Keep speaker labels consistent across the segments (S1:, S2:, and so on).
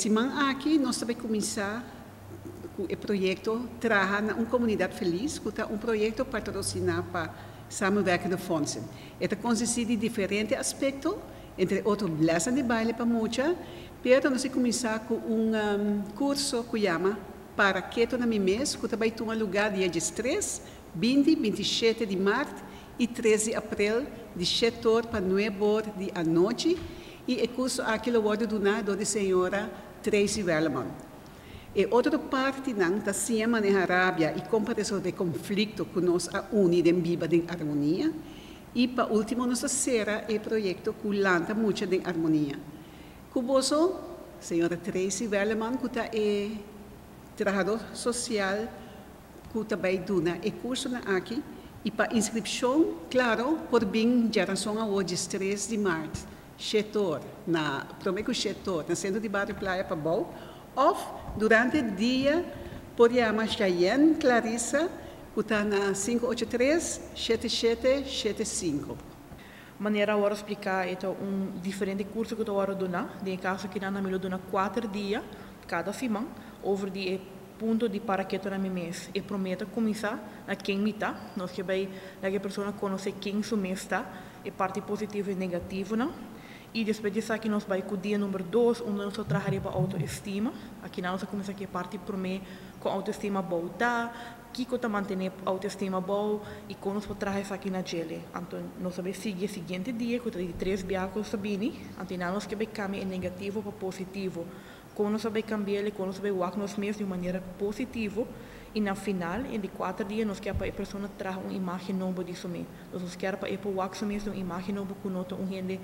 S1: siman aki nos ta bay cuminsa cu e proyecto Traha na un Comunidad Feliz, cu ta un proyecto patrocina pa Samenwerkende Fondsen. E ta consisti di diferente aspecto, entre otro lessen di baile pa mucha, pero nos a cuminsa cu un curso cu yama Para Keto na Mi Mes, cu ta bay tuma luga dia 13, 20, 27 di maart y 3 di april di 7 or pa 9 or di anochi, y e curso aki lo wordo duna door di señora Tracy Werleman. E otro partinan ta siña maneha rabia y con pa resolve conflicto cu nos a uni den biba den armonia. Y pa ultimo nos a cera e proyecto cu Lanta Mucha den Armonia. Cu boso, señora Tracy Werleman, cu ta e trahador social cu ta bay duna e cursonan aki, y pa inscripcion, claro, por bin diaranson awo 13 di maart, 7 or, na prome cu 7 or, na Centro di Bario Playa Pabou, of durante dia por yama Cheyenne Clarissa, cu ta na 583 7775.
S2: Manera awor splica, e un diferente curso cu awor duna. Den caso aki nan mi duna 4 dia cada siman over di punto di para keto na mi mes. E prome ta cuminsa na ken mi ta. Nos kier bay laga e persona conoce ken su mes ta, e parti positivo y negativo, no? Y despues di esaki nos bay cu dia number 2, unda nos ta traha riba autoestima. Aki nos ta cuminsa cu e parti prome cu autoestima abou ta, kico ta mantene autoestima abou y con nos por traha esaki na dje. Anto nos ta bay sigui e siguiente dia, cu ta di 3 biaha cu nos bini, anto nos kier bay cambia e negativo pa positivo. Con nos ta bay cambia, con nos ta bay wak nos mes di un manera positivo y na final, den di 4 dia, nos kier pa e persona traha un imagen nobo di su mes. Nos kier pa e por wak su mes un imagen nobo cu no ta un hende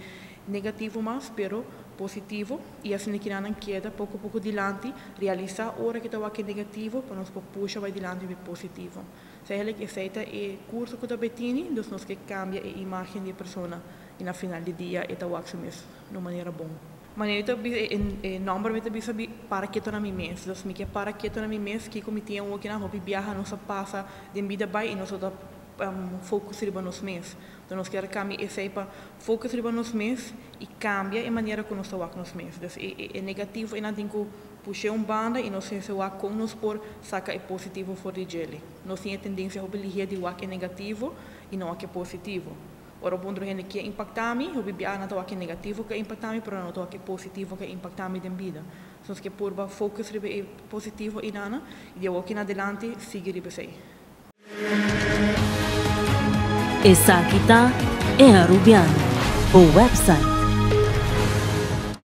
S2: negativo mas, pero positivo, y asina cu nan keda poco poco dilanti, realisa ora cu ta wak negativo, pa nos pusha bay dilanti di positivo. So, eigenlijk esey ta e curso cu ta bay tin, dus nos kier cambia e imagen di persona y na final di dia e ta wak su mes di un manera bon. Manera e nomber mi ta bisa para keto na mi mes. Dus mi kier para keto na mi mes, cu mi tin aki na hopi biaha nos a pasa den bida bay y nos ta focus riba nos mes. Anto nos kier cambia esey pa focus riba nos mes y cambia e manera cu nos ta wak nos mes. Dus e negativo e nan tin cu pusha un banda y nos se wak con nos por saca e positivo for di dje. Nos tin tendencia hopi lihe di wak e negativo y no wak e positivo. Ora punto hende kier impacta mi, hopi biaha nan ta wak e negativo cu impacta mi, pero no ta wak e positivo cu impacta mi den bida. So nos kier purba focus riba e positivo y nana, y di aki na adelante sigui riba esey.
S3: Esaki ta E Arubiano, e website.